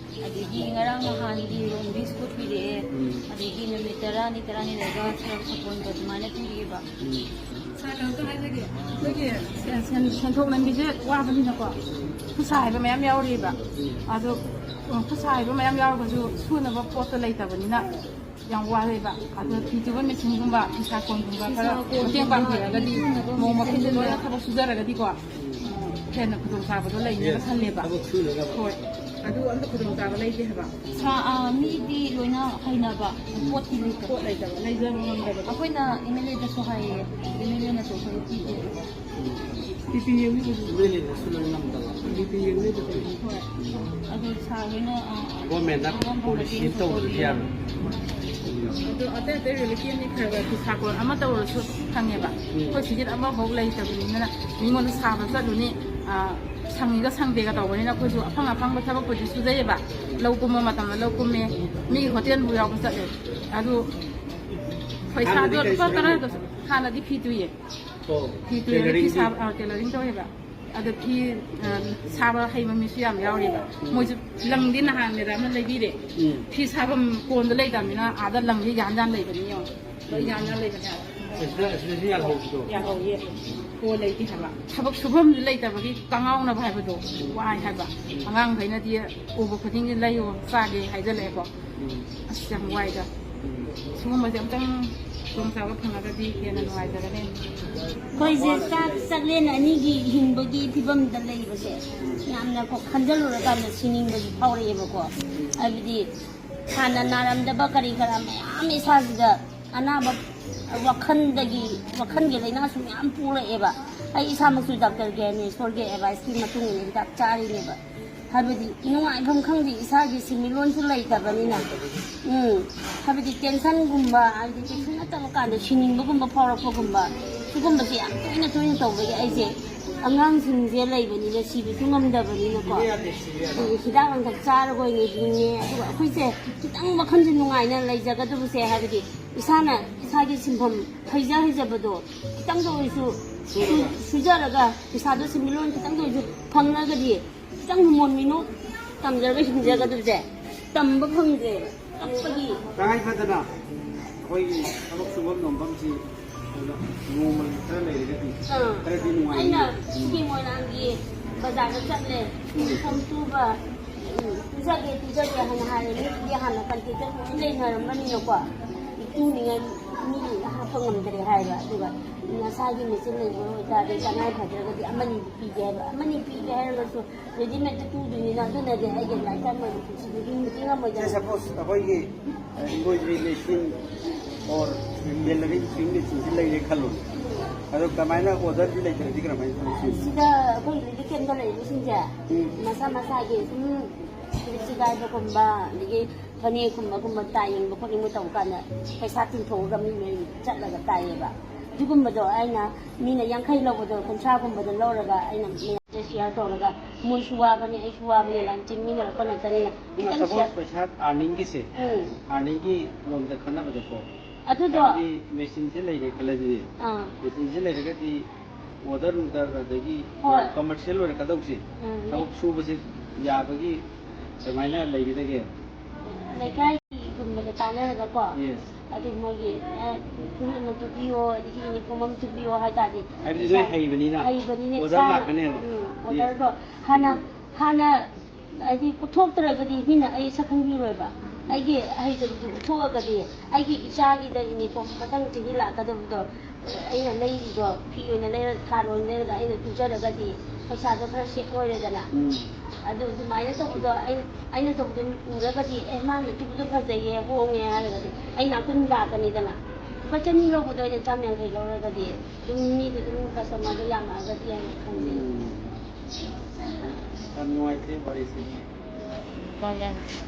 ꯑꯗꯒꯤ ꯉꯔꯥꯡ ꯅꯍꯥꯟꯒꯤ ꯔꯣꯡ ꯕꯤꯁꯀꯨꯠ ꯄꯤꯔꯛꯑꯦ, ꯎꯝ꯫ ꯑꯗꯒꯤ ꯅꯨꯃꯤꯠ ꯇꯔꯥꯅꯤ, ꯇꯔꯥꯅꯤ ꯂꯩꯔꯒ ꯁꯔꯞ ꯁꯥꯄꯣꯟꯗꯣ ꯑꯗꯨꯃꯥꯏꯅ ꯄꯤꯔꯛꯑꯦꯕ꯫ ꯎꯝ꯫ ꯁꯥꯔ, ꯀꯩꯅꯣꯝꯇ ꯍꯥꯏꯖꯒꯦ꯫ ꯑꯩꯈꯣꯏꯒꯤ ꯁꯦꯟ-, ꯁꯦꯟ-, ꯁꯦꯟꯊꯣꯛ ꯂꯝꯕꯤꯁꯦ ꯋꯥꯕꯅꯤꯅꯀꯣ, ꯈꯨꯠꯁꯥ ꯍꯩꯕ ꯃꯌꯥꯝ ꯌꯥꯎꯔꯤꯕ꯫ ꯎꯝ꯫ ꯑꯗꯣ, ꯑ, ꯈꯨꯠꯁꯥ ꯍꯩꯕ ꯃꯌꯥꯝ ꯌꯥꯎꯔꯒꯁꯨ ꯁꯨꯅꯕ ꯄꯣꯠꯇꯣ ꯂꯩꯇꯕꯅꯤꯅ ꯌꯥꯝ ꯋꯥꯔꯦꯕ꯫ ꯑꯗꯣ ꯐꯤ ꯇꯨꯕ ꯃꯦꯆꯤꯟꯒꯨꯝꯕ, ꯐꯤ ꯁꯥꯀꯣꯟꯒꯨꯝꯕ ꯈꯔ ꯐꯤ ꯁꯥꯀꯣꯟ ꯃꯇꯦꯡ ꯄꯥꯡꯕꯤꯔꯒꯗꯤ ꯁꯨꯅꯕ ꯅꯣꯡꯃ ꯃꯦꯆꯤꯟ ꯈꯨꯠꯁꯦ ꯂꯣꯏꯅ ꯊꯕꯛ ꯁꯨꯖꯔꯒꯗꯤꯀꯣ, ꯎꯝ꯫ ꯍꯦꯟꯅ ꯈꯨꯗꯣꯡꯆꯥꯕꯗꯣ ꯂꯩꯅꯦꯅ ꯈꯜꯂꯦꯕ꯫ ꯊꯕꯛ ꯁꯨꯅꯅꯕ꯫ ꯍꯣꯏ꯫ ꯑꯗꯨ ꯑꯝꯇ ꯈꯨꯗꯣꯡꯆꯥꯕ ꯂꯩꯇꯦ ꯍꯥꯏꯕ꯫ ꯁꯥ-, ꯑ, ꯃꯤꯗꯤ ꯂꯣꯏꯅ ꯍꯩꯅꯕ, ꯄꯣꯠꯇꯤ ꯂꯩꯇꯕ꯫ ꯄꯣꯠ ꯂꯩꯇꯕ, ꯂꯩꯖꯕ ꯉꯝꯗꯕꯗꯣ꯫ ꯑꯩꯈꯣꯏꯅ ꯑꯦꯝ ꯑꯦꯜ ꯑꯦꯗꯁꯨ ꯍꯥꯏꯌꯦ, ꯑꯦꯝ ꯑꯦꯜ ꯑꯦꯅꯁꯨ ꯑꯩꯈꯣꯏꯗ ꯄꯤꯗꯦ꯫ ꯕꯤ ꯄꯤ ꯑꯦꯝ ꯑꯦꯜ ꯑꯦꯗꯁꯨ ꯂꯣꯏ ꯉꯝꯗꯕ꯫ ꯕꯤ ꯄꯤ ꯑꯦꯝ ꯑꯦꯜ ꯑꯦꯗꯁꯨ꯫ ꯍꯣꯏ꯫ ꯑꯗꯣ ꯁꯥꯔ ꯍꯣꯏꯅ, ꯑ, ꯒꯣꯔꯃꯦꯟꯅ ꯑꯉꯝꯕ ꯄꯣꯂꯤꯁꯤ ꯃꯇꯦꯡ ꯇꯧꯗ꯭ꯔꯗꯤ ꯇꯧꯕꯤꯌꯨ꯫ ꯌꯥꯔꯣꯏ꯫ ꯑꯗꯣ ꯑꯇꯩ ꯑꯇꯩ ꯔꯤꯂꯤꯐ ꯀꯦꯝꯗꯤ ꯈꯔ ꯈꯔ ꯐꯤ ꯁꯥꯀꯣꯟ ꯑꯃ ꯇꯧꯔꯁꯨ ꯐꯪꯉꯦꯕ꯫ ꯎꯝ꯫ ꯑꯩꯈꯣꯏ ꯁꯤꯒꯤꯗꯤ ꯑꯃꯐꯥꯎ ꯂꯩꯇꯕꯅꯤꯅ ꯃꯤꯉꯣꯟꯗ ꯁꯥꯕ ꯆꯠꯂꯨꯅꯤ, ꯑ, ꯁꯪꯉꯤꯒ ꯁꯪꯗꯦꯒ ꯇꯧꯕꯅꯤꯅ ꯑꯩꯈꯣꯏꯁꯨ ꯑꯐꯪ ꯑꯐꯪꯕ ꯊꯕꯛꯄꯨꯗꯤ ꯁꯨꯖꯩꯌꯦꯕ꯫ ꯂꯧ ꯀꯨꯝꯕ ꯃꯇꯝꯗ ꯂꯧ ꯀꯨꯝꯃꯦ, ꯃꯤꯒꯤ ꯍꯣꯇꯦꯜꯕꯨ ꯌꯥꯎꯕ ꯆꯠꯂꯦ꯫ ꯑꯗꯨ ꯍꯥꯟꯅꯗꯤ ꯄꯩꯁꯥꯗꯣ ꯀꯩ ꯂꯨꯄꯥ ꯇꯔꯥꯗꯣ ꯁꯨꯔꯝꯃꯤꯅꯣ? ꯍꯥꯟꯅꯗꯤ ꯐꯤ ꯇꯨꯏꯌꯦ꯫ ꯑꯣ, ꯐꯤ ꯇꯨꯏꯌꯦ, ꯐꯤ ꯇꯦꯂꯔꯤꯡꯒꯤ? ꯁꯥꯕ, ꯑ, ꯇꯦꯂꯔꯤꯡ ꯇꯧꯋꯦꯕ꯫ ꯑꯗꯣ ꯐꯤ, ꯑ, ꯁꯥꯕ ꯍꯩꯕ ꯃꯤꯁꯨ ꯌꯥꯝ ꯌꯥꯎꯔꯤꯕ꯫ ꯎꯝ꯫ ꯃꯣꯏꯁꯨ ꯂꯪꯗꯤ ꯅꯍꯥꯟ ꯃꯦꯗꯥꯝꯅ ꯂꯩꯕꯤꯔꯦ꯫ ꯎꯝ꯫ ꯐꯤ ꯁꯥꯐꯝ ꯀꯣꯟꯗꯣ ꯂꯩꯇꯕꯅꯤꯅ ꯑꯥꯗ ꯂꯪꯁꯦ ꯌꯥꯟ ꯌꯥꯟ ꯂꯩꯕꯅꯤ ꯌꯦꯡꯉꯣ꯫ ꯂꯣꯏ ꯌꯥꯟ ꯌꯥꯟ ꯂꯩꯕꯅꯦ ꯍꯥꯏꯕ꯫ ꯑꯁꯤꯗ, ꯑꯁꯤꯗꯁꯨ ꯌꯥꯜꯍꯧꯕꯗꯣ꯫ ꯌꯥꯜꯍꯧꯋꯦ꯫ ꯀꯣꯟ ꯂꯩꯇꯦ ꯍꯥꯏꯕ꯫ ꯊꯕꯛ ꯁꯨꯐꯝꯁꯨ ꯂꯩꯇꯕꯒꯤ ꯀꯉꯥꯎꯅꯕ ꯍꯥꯏꯕꯗꯣ ꯋꯥꯏ ꯍꯥꯏꯕ꯫ ꯎꯝ꯫ ꯑꯉꯥꯡꯈꯩꯅꯗꯤ ꯎꯕ ꯈꯨꯗꯤꯡꯒꯤ ꯂꯩꯌꯣ, ꯆꯥꯒꯦ ꯍꯥꯏꯖꯜꯂꯛꯑꯦꯀꯣ꯫ ꯎꯝ꯫ ꯑꯁ, ꯌꯥꯝ ꯋꯥꯏꯗ꯫ ꯎꯝ꯫ ꯁꯤꯒꯨꯝꯕꯁꯦ ꯑꯝꯇꯪ ꯈꯨꯗꯣꯡꯆꯥꯕ ꯐꯪꯉꯒꯗꯤ ꯍꯦꯟꯅ ꯅꯨꯡꯉꯥꯏꯖꯒꯅꯤ꯫ ꯑꯩꯈꯣꯏꯁꯦ ꯆꯥꯛ ꯆꯥꯛꯂꯦꯟ ꯑꯅꯤꯒꯤ ꯍꯤꯡꯕꯒꯤ ꯐꯤꯕꯝꯗ ꯂꯩꯕꯁꯦ ꯌꯥꯝꯅ ꯀꯣ ꯈꯟꯖꯜꯂꯨꯔꯀꯥꯟꯗ ꯁꯤꯅꯤꯡꯕꯁꯨ ꯐꯥꯎꯔꯛꯑꯦꯕꯀꯣ꯫ ꯍꯥꯏꯕꯗꯤ ꯍꯥꯟꯅ ꯅꯥꯔꯝꯗꯕ ꯀꯔꯤ ꯀꯔꯥ ꯃꯌꯥꯝ ꯏꯁꯥꯁꯤꯗ ꯑꯅꯥꯕ ꯋꯥꯈꯜꯗꯒꯤ, ꯋꯥꯈꯜꯒꯤ ꯂꯥꯏꯅꯥꯁꯨ ꯃꯌꯥꯝ ꯄꯣꯛꯂꯛꯑꯦꯕ꯫ ꯑꯩ ꯏꯁꯥꯃꯛꯁꯨ ꯗꯥꯛꯇꯔ ꯒ꯭ꯌꯥꯅꯦꯁꯣꯔꯒꯤ ꯑꯦꯗꯚꯥꯏꯁꯀꯤ ꯃꯇꯨꯡ ꯏꯟꯅ ꯍꯤꯗꯥꯛ ꯆꯥꯔꯤꯅꯦꯕ꯫ ꯍꯥꯏꯕꯗꯤ ꯅꯨꯡꯉꯥꯏꯐꯝ ꯈꯪꯗꯦ, ꯏꯁꯥꯒꯤ ꯁꯦꯟꯃꯤꯠꯂꯣꯟꯁꯨ ꯂꯩꯇꯕꯅꯤꯅ꯫ ꯎꯝ, ꯍꯥꯏꯕꯗꯤ ꯇꯦꯟꯁꯟꯒꯨꯝꯕ, ꯍꯥꯏꯕꯗꯤ ꯀꯩꯁꯨ ꯅꯠꯇꯕ ꯀꯥꯟꯗ ꯁꯤꯅꯤꯡꯕꯒꯨꯝꯕ ꯐꯥꯎꯔꯛꯄꯒꯨꯝꯕ, ꯁꯤꯒꯨꯝꯕꯁꯦ ꯌꯥꯝ ꯇꯣꯏꯅ ꯇꯣꯏꯅ ꯇꯧꯕꯒꯤ ꯑꯩꯁꯦ ꯑꯉꯥꯡꯁꯤꯡꯁꯦ ꯂꯩꯕꯅꯤꯅ ꯁꯤꯕꯁꯨ ꯉꯝꯗꯕꯅꯤꯅꯀꯣ, ꯑꯩꯈꯣꯏꯒꯤ ꯍꯤꯗꯥꯛ ꯂꯥꯡꯊꯛ ꯆꯥꯔꯒ ꯑꯣꯏꯅ ꯍꯤꯡꯉꯦ꯫ ꯑꯗꯨꯒ ꯑꯩꯈꯣꯏꯁꯦ ꯈꯤꯇꯪ ꯋꯥꯈꯜꯁꯦ ꯅꯨꯡꯉꯥꯏꯅ ꯂꯩꯖꯒꯗꯕꯁꯦ, ꯍꯥꯏꯕꯗꯤ ꯏꯁꯥꯅ ꯏꯁꯥꯒꯤ ꯁꯤꯟꯐꯝ ꯍꯩꯖ ꯍꯩꯖꯕꯗꯣ ꯈꯤꯇꯪꯗ ꯑꯣꯏꯔꯁꯨ ꯁꯨ-, ꯁꯨꯖꯔꯒ ꯄꯩꯁꯥꯗꯣ ꯁꯦꯟꯃꯤꯠꯂꯣꯟ ꯈꯤꯇꯪꯗ ꯑꯣꯏꯔꯁꯨ ꯐꯪꯉꯒꯗꯤ ꯈꯤꯇꯪ ꯃꯣꯟ ꯃꯤꯅꯣꯛ ꯇꯝꯖꯔꯒ ꯍꯤꯡꯖꯒꯗꯕꯁꯦ ꯇꯝꯕ ꯐꯪꯗ꯭ꯔꯦꯕ꯫ ꯀꯞꯄꯒꯤ ꯇꯉꯥꯏ ꯐꯗꯅ ꯑꯩꯈꯣꯏꯒꯤ ꯊꯕꯛ ꯁꯨꯐꯝ ꯅꯣꯝꯐꯝꯁꯤ ꯅꯣꯡꯃꯒꯤ ꯈꯔ ꯂꯩꯔꯒꯗꯤ ꯑꯥ꯫ ꯈꯔꯗꯤ ꯅꯨꯡꯉꯥꯏꯅꯤ꯫ ꯑꯩꯅ ꯁꯤꯒꯤ ꯃꯣꯏꯔꯥꯡꯒꯤ ꯕꯖꯥꯔꯗ ꯆꯠꯂꯦ꯫ ꯎꯝ꯫ ꯌꯨꯅꯤꯐꯣꯔꯝ ꯇꯨꯕ, ꯎꯝ, ꯇꯨꯖꯒꯦ, ꯇꯨꯖꯒꯦ ꯍꯥꯏꯅ ꯍꯥꯏꯔꯦ꯫ ꯃꯤꯗꯤ ꯍꯥꯟꯅ ꯀꯟꯇꯦꯛꯇ ꯂꯣꯏ ꯂꯩꯅꯔꯝꯕꯅꯤꯅꯀꯣ꯫ ꯇꯨꯅꯤꯡꯉꯥꯏ ꯃꯤ ꯍꯥꯞꯄ ꯉꯝꯗ꯭ꯔꯦ ꯍꯥꯏꯕ꯫ ꯑꯗꯨꯒ ꯅꯁꯥꯒꯤ ꯃꯦꯆꯤꯟ ꯂꯩꯕ ꯑꯣꯏꯇꯥꯔꯗꯤ ꯇꯉꯥꯏ ꯐꯗ꯭ꯔꯒꯗꯤ ꯑꯃꯅꯤ ꯄꯤꯒꯦ ꯍꯥꯏꯕ꯫ ꯑꯃꯅꯤ ꯄꯤꯒꯦ ꯍꯥꯏꯔꯒꯁꯨ ꯔꯦꯗꯤꯃꯦꯗꯇ ꯇꯨꯗꯣꯏꯅꯤꯅ, ꯑꯗꯨꯅꯗꯤ ꯑꯩꯒꯤ ꯂꯥꯏꯐ ꯇꯥꯏꯝ ꯑꯣꯏꯕ ꯄꯨꯟꯁꯤꯗꯨꯗꯤ ꯃꯇꯦꯡ ꯑꯃ ꯑꯣꯏꯗꯅ꯫ Say suppose ꯑꯩꯈꯣꯏꯒꯤ embroidery machine or tailoring sewing machineꯁꯤ ꯂꯩꯔꯦ ꯈꯜꯂꯣ꯫ ꯑꯗꯣ ꯀꯃꯥꯏꯅ orderꯗꯤ ꯂꯩꯇ꯭ꯔꯗꯤ ꯀꯔꯝꯍꯥꯏꯅ ꯇꯧꯅꯤ? ꯁꯤꯗ ꯑꯩꯈꯣꯏ relief campꯇ ꯂꯩꯔꯤꯕꯁꯤꯡꯁꯦ ꯎꯝ꯫ ꯃꯁꯥ ꯃꯁꯥꯒꯤ ꯁꯨꯝ ꯐꯨꯔꯤꯠ ꯁꯤꯒꯥꯏꯕꯒꯨꯝꯕ, ꯑꯗꯒꯤ ꯐꯅꯦꯛꯀꯨꯝꯕꯒꯨꯝꯕ ꯇꯥꯏꯅꯤꯡꯕ ꯈꯣꯠꯅꯤꯡꯕ ꯇꯧꯕ ꯀꯥꯟꯗ ꯄꯩꯁꯥ ꯇꯤꯡꯊꯣꯛꯑꯒ ꯃꯤ ꯃꯌꯨꯝ ꯆꯠꯂꯒ ꯇꯥꯏꯌꯦꯕ꯫ ꯑꯗꯨꯒꯨꯝꯕꯗꯣ ꯑꯩꯅ ꯃꯤꯅ ꯌꯥꯡꯈꯩ ꯂꯧꯕꯗꯣ ꯀꯨꯟꯊ꯭ꯔꯥꯒꯨꯝꯕꯗ ꯂꯧꯔꯒ ꯑꯩꯅ ꯃꯌꯥꯝꯁꯦ share ꯇꯧꯔꯒ ꯃꯣꯏꯁꯨ ꯋꯥꯕꯅꯤ, ꯑꯩꯁꯨ ꯋꯥꯕꯅꯤ, ꯂꯟ ꯆꯤꯡꯃꯤꯟꯅꯔꯛꯄ ꯉꯥꯛꯇꯅꯤꯅ ꯈꯤꯇꯪ suppose share ꯄꯩꯁꯥ earningꯒꯤꯁꯦ, ꯎꯝ꯫ Earningꯒꯤ ꯂꯣꯝꯗ ꯈꯟꯅꯕꯗꯀꯣ, ꯑꯗꯨꯗꯣ ꯍꯥꯏꯕꯗꯤ machineꯁꯦ ꯂꯩꯔꯦ ꯈꯜꯂꯁꯤꯅꯦ꯫ ꯑꯥ꯫ Machineꯁꯦ ꯂꯩꯔꯒꯗꯤ order ꯅꯨꯡꯗꯔ ꯑꯗꯒꯤ ꯍꯣꯏ꯫ Commercial ꯑꯣꯏꯔꯛꯀꯗꯧꯁꯦ, ꯎꯝ꯫ ꯊꯕꯛ ꯁꯨꯕꯁꯦ ꯌꯥꯕꯒꯤ ꯑꯗꯨꯃꯥꯏꯅ ꯂꯩꯒꯗꯒꯦ? ꯂꯩꯀꯥꯏꯒꯨꯝꯕꯗ ꯇꯥꯟꯅꯔꯒꯀꯣ, Yes꯫ ꯑꯗꯨ ꯃꯣꯏꯒꯤ, ꯑꯦ, ꯐꯨꯔꯤꯠ ꯑꯃ ꯇꯨꯕꯤꯌꯣ, ꯑꯗꯒꯤ uniform ꯑꯃ ꯇꯨꯕꯤꯌꯣ ꯍꯥꯏ ꯇꯥꯔꯗꯤ, ꯍꯥꯏꯕꯗꯤ ꯅꯣꯏ ꯍꯩꯕꯅꯤꯅ ꯍꯩꯕꯅꯤꯅ order ꯏꯁꯥꯅ, ꯂꯥꯛꯀꯅꯦꯕ꯫ ꯎꯝ, Yes꯫ Orderꯗꯣ ꯍꯥꯟꯅ, ꯎꯝ꯫ ꯍꯥꯟꯅ ꯍꯥꯏꯗꯤ ꯎꯠꯊꯣꯛꯇ꯭ꯔꯒꯗꯤ ꯃꯤꯅ ꯑꯩ ꯁꯛ ꯈꯪꯕꯤꯔꯣꯏꯕ꯫ ꯑꯩꯒꯤ ꯍꯩꯖꯕꯗꯨ ꯎꯠꯊꯣꯛꯑꯒꯗꯤ ꯑꯩꯒꯤ ꯏꯆꯥꯒꯤꯗ uniform ꯃꯊꯪ ꯆꯍꯤ ꯂꯥꯛꯀꯗꯕꯗꯣ ꯑꯩꯅ ꯂꯩꯔꯤꯗꯣ ꯐꯤ ꯑꯣꯏꯅ ꯂꯩꯔ, ꯊꯥꯟ ꯑꯣꯏꯅ ꯂꯩꯔꯒ ꯑꯩꯅ ꯇꯨꯖꯔꯒꯗꯤ ꯄꯩꯁꯥꯗꯣ ꯈꯔ save ꯑꯣꯏꯔꯦꯗꯅ꯫ ꯎꯝ꯫ ꯑꯗꯨ ꯑꯗꯨꯃꯥꯏꯅ ꯇꯧꯕꯗꯣ ꯑꯩ, ꯑꯩꯅ ꯇꯧꯕꯗꯣ ꯎꯔꯒꯗꯤ, "ꯑꯦ, ꯃꯥꯅ ꯇꯨꯕꯗꯣ ꯐꯖꯩꯌꯦ, ꯍꯣꯡꯉꯦ" ꯍꯥꯏꯔꯒꯗꯤ ꯑꯩ ꯅꯥꯛꯇ ꯑꯗꯨꯝ ꯂꯥꯛꯀꯅꯤꯗꯅ꯫ ꯂꯨꯄꯥ ꯆꯅꯤ ꯂꯧꯕꯗꯣ ꯑꯩꯅ ꯆꯥꯝ ꯌꯥꯡꯈꯩ ꯂꯧꯔꯒꯗꯤ ꯑꯗꯨꯝ ꯃꯤꯗꯨ ꯑꯗꯨꯝ ꯀꯁꯇꯃꯔꯗꯣ ꯌꯥꯝꯃꯛꯑꯒꯗꯤ ꯍꯥꯏꯅ ꯈꯟꯖꯩ꯫ ꯌꯥꯝ ꯅꯨꯡꯉꯥꯏꯇꯦ ꯋꯥꯔꯤꯁꯦ꯫ ꯂꯨꯄꯥ ꯌꯥꯡꯈꯩ꯫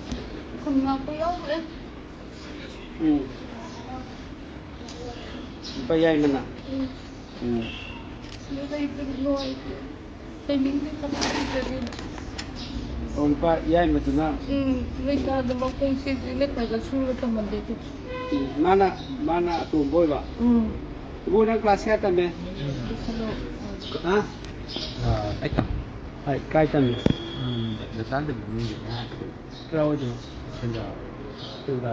ꯀꯨꯟ ꯉꯥꯛꯇ ꯌꯥꯎꯈ꯭ꯔꯦ꯫ ꯎꯝ꯫ ꯂꯨꯄꯥ ꯌꯥꯏꯃꯅ꯫ ꯎꯝ꯫ ꯁꯤꯗ ꯂꯩꯕꯗꯤ ꯅꯨꯡꯉꯥꯏꯇꯦ꯫ ꯂꯩꯅꯤꯡꯗꯦ ꯀꯃꯥꯏꯅ ꯇꯧꯗꯣꯏꯅꯣ? ꯑꯣ, ꯂꯨꯄꯥ ꯌꯥꯏꯃꯗꯨꯅ꯫ ꯎꯝ, ꯂꯩꯀꯥꯗ ꯃꯈꯣꯡ ꯁꯤꯗ꯭ꯔꯤ ꯂꯩꯀꯥꯗ ꯁꯨꯔ ꯊꯝꯃꯝꯗꯦ ꯑꯗꯨ꯫ ꯎꯝ, ꯃꯥꯅ ꯃꯥꯅ ꯑꯇꯣꯝꯕ ꯑꯣꯏꯕ꯫ ꯎꯝ꯫ ꯏꯕꯨꯡꯉꯣ, ꯅꯪ ꯀ꯭ꯂꯥꯁ ꯀꯌꯥ ꯇꯝꯃꯦ? ꯍꯥ? ꯑꯩ ꯇꯝ ꯍꯥꯏ, ꯀꯥꯏ ꯇꯝꯃꯦ? ꯗꯇꯥꯟꯗ ꯃꯤꯒꯤ ꯀꯔꯥꯏ ꯑꯣꯏꯗꯣꯏꯅꯣ? ꯁꯦꯟꯗ꯭ꯔꯥ ꯁꯦꯟꯗ꯭ꯔꯥ꯫